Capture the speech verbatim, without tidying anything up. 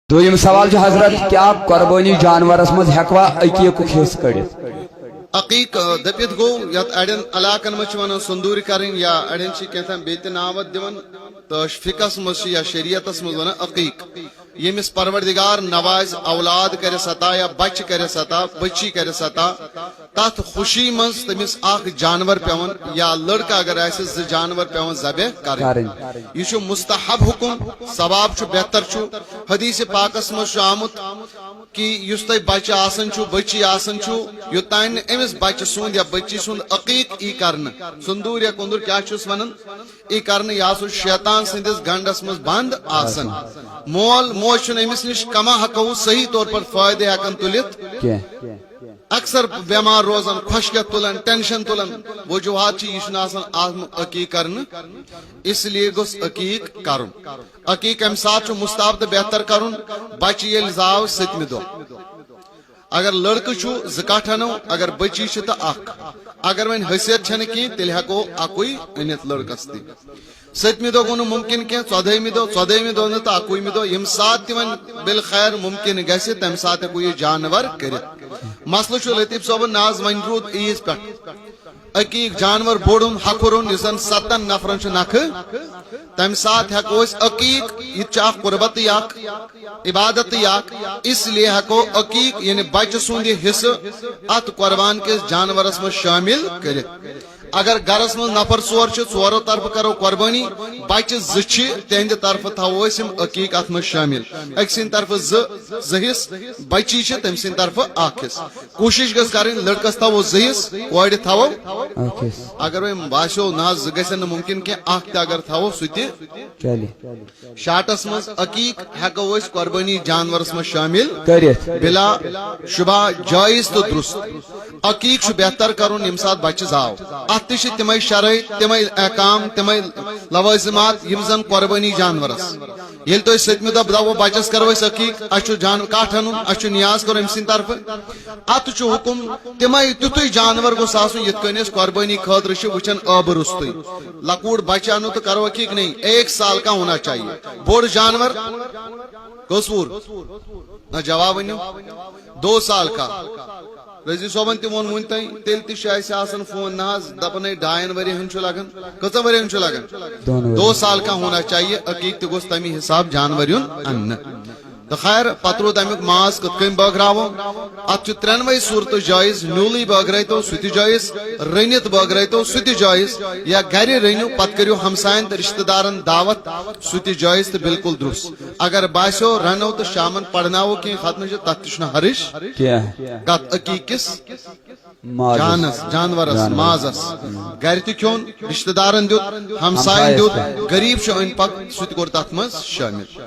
دوٚیِم سوال چھُ، حضرت، کیٛاہ قۄربٲنی جانورس منٛز ہٮ۪کوا عقیٖقُک حصہٕ کٔڑِتھ؟ عقیٖق، آ، دٔپِتھ گوٚو، یَتھ اَڑٮ۪ن علاقن منٛز چھِ وَنان سندوٗرِ کَرٕنۍ، یا اَڑٮ۪ن چھِ کینٛژھن بیٚیہِ تہِ ناو اَتھ دِوان۔ تہٕ فقہس منٛز چھِ یا شریعتس منٛز وَنان عقیٖق، ییٚمِس پروردگار نوازِ اولاد کَرٮ۪س عطا یا بَچہِ کَرٮ۪س عطا، بٔچی کَرٮ۪س عطا، تَتھ خوشی منٛز تٔمِس اَکھ جانور پٮ۪وان، یا لٔڑکہٕ اگر آسہِ، زٕ جانور پٮ۪وان ذبح کَرٕنۍ۔ کَرٕنۍ۔ یہِ چھُ مستحب حُکم، ثواب چھُ، بہتر چھُ۔ حدیث پاکس منٛز چھُ آمُت کہِ یُس تۄہہِ بچہِ آسان چھُ، بچی آسان چھُ، یوٚتانۍ نہٕ أمِس بچہِ سُنٛد یا بچی سُنٛد عقیٖق یی کرنہٕ، سندوٗر یا کۄندُر کیٛاہ چھُس ونان، یی کرنہٕ، یہِ ہسا چھُ شیطان سٕنٛدِس گنڈس منٛز بنٛد آسان۔ مول موج چھُنہٕ أمِس نِش کما ہٮ۪کو صحیح طور پر فٲیدٕ ہٮ۪کان تُلِتھ۔ کینٛہہ۔ اکثر بٮ۪مار روزان، خۄشکیٚتھ تُلان، ٹینشن تُلان، وجوہات چھِ یہِ چھُنہٕ آسان آمُت عقیٖق کرنہٕ، اس لیے گوٚژھ عقیٖق کرُن۔ عقیٖق کمہِ ساتہٕ چھُ مستحب تہٕ بہتر کرُن؟ بچہِ ییٚلہِ زاو سٔتمہِ دۄہ۔ اگر لڑکہٕ چھُ، زٕ کٹھ انو، اگر بچی چھِ تہٕ اکھ۔ اگر وۄنۍ حیثیت چھنہٕ کینٛہہ، تیٚلہِ ہٮ۪کو اکُے أنِتھ لڑکس تہِ۔ سٔتمہِ دۄہ گوٚو نہٕ مُمکِن کینٛہہ، ژۄدہٲیمہِ دۄہ، ژۄدہٲیمہِ دۄہ نہٕ تہٕ اکوُہمہِ دۄہ، ییٚمہِ ساتہٕ تہِ وۄنۍ بالخیر مُمکِن گژھِ، تمہِ ساتہٕ ہٮ۪کو یہِ جانور کٔرِتھ۔ مسلہٕ چھُ لطیف صٲبُن، نہ حظ وۄنۍ روٗد عیٖذ پٮ۪ٹھ عقیٖق جانور بوٚڑُن ہکھُرُن، یُس زن ستن نفرن چھُ نکھٕ، تمہِ ساتہٕ ہٮ۪کو أسۍ عقیٖق، یہِ تہِ چھُ اکھ قربتٕے اکھ، عبادتٕے اکھ، اس لیے ہٮ۪کو عقیٖق یعنی بچہٕ سُنٛد یہِ حصہٕ اتھ قربان کِس جانورس منٛز شٲمِل کٔرِتھ۔ اگر گرس منٛز نفر ژور چھِ، ژورو طرفہٕ کرو قربٲنی، بچہِ زٕ چھِ، تِہنٛدِ طرفہٕ تھاوو أسۍ یِم عقیٖق اتھ منٛز شٲمِل۔ أکۍ سٕنٛدِ طرفہٕ زٕ، زٕ حصہٕ، بچی چھِ، تٔمۍ سٕنٛدِ طرفہٕ اکھ حصہٕ۔ کوٗشِش گٔژھ کرٕنۍ، لڑکس تھاوو زٕ حصہٕ، کورِ تھاوو۔ اکھ حصہٕ۔ اگر وۄنۍ باسیو نہ حظ زٕ گژھن نہٕ مُمکِن کینٛہہ، اکھ تہِ اگر تھاوو سُہ تہِ۔ چلہِ۔ شاٹس منٛز عقیٖق ہٮ۪کو أسۍ قۄربٲنی جانورس منٛز شٲمِل کٔرِتھ۔ بلا شبہ جٲیز تہٕ درست۔ عقیٖق چھُ بہتر کرُن ییٚمہِ ساتہٕ بچہِ زاو۔ اتھ تہِ چھِ تِمے شرٲیط، تِمے احکام، تِمے لوازمات یِم زن قۄربٲنی جانورس۔ ییٚلہِ تُہۍ سٔتمہِ دۄہ دپو بچس کرو أسۍ عقیٖق، اسہِ چھُ جان کٹھ انُن، اسہِ چھُ نیاز کرُن أمۍ سٕنٛدِ طرفہٕ، اتھ چھُ حُکم تِمے، تیُتھُے جانور گوٚژھ آسُن یِتھ کٔنۍ أسۍ قۄربٲنی خٲطرٕ چھِ وٕچھان ٲبہٕ روٚستُے۔ لۄکُٹ بچہِ انو تہٕ کرو عقیٖق؟ نہیں، ایک سال کا ہونا چاہیے۔ بوٚڑ جانور کٔژ وُہُر؟ نہ، جواب ؤنِو۔ دو سال کا۔ رضی صٲبن تہِ ووٚن وُنۍ تۄہہِ، تیٚلہِ تہِ چھُ اَسہِ آسان فون، نہ حظ، دَپان ہے ڈاین ؤرۍ ہن چھُ لگان۔ کٔژن ؤرۍ ہن چھُ لگان؟ دۄن ؤرۍ۔ دو سال کا ہونا چاہیے، عقیٖق تہِ گوٚژھ تَمی حساب جانور یُن اَننہٕ۔ تہٕ خیر، پتہٕ روٗد اَمیُک ماز کِتھ کٔنۍ بٲگراوو؟ اَتھ چھُ ترٛٮ۪نوَے صوٗرتہٕ جٲیز، نیوٗلٕے بٲگرٲوتو سُہ تہِ جٲیز، رٔنِتھ بٲگرٲوتو سُہ تہِ جٲیز، یا گرِ رٔنِو پتہٕ کٔرِو ہمساین تہٕ رشتہٕ دارن دعوت، سُہ تہِ جٲیز تہٕ بالکل درست۔ اگر باسیو رنو تہٕ شامن پرناوو کینٛہہ ختمہٕ چھِ، تتھ تہِ چھُنہٕ حرج کینٛہہ۔ کتھ عقیٖقس مازس۔ جانس، جانورس، جانورس۔ مازس۔ گرِ تہِ کھیوٚن، رشتہٕ دارن دیُت، ہمساین ہمسایس دیُت، تہِ۔ غریب چھُ أنٛدۍ پکھ، سُہ تہِ کوٚر تتھ منٛز شٲمِل۔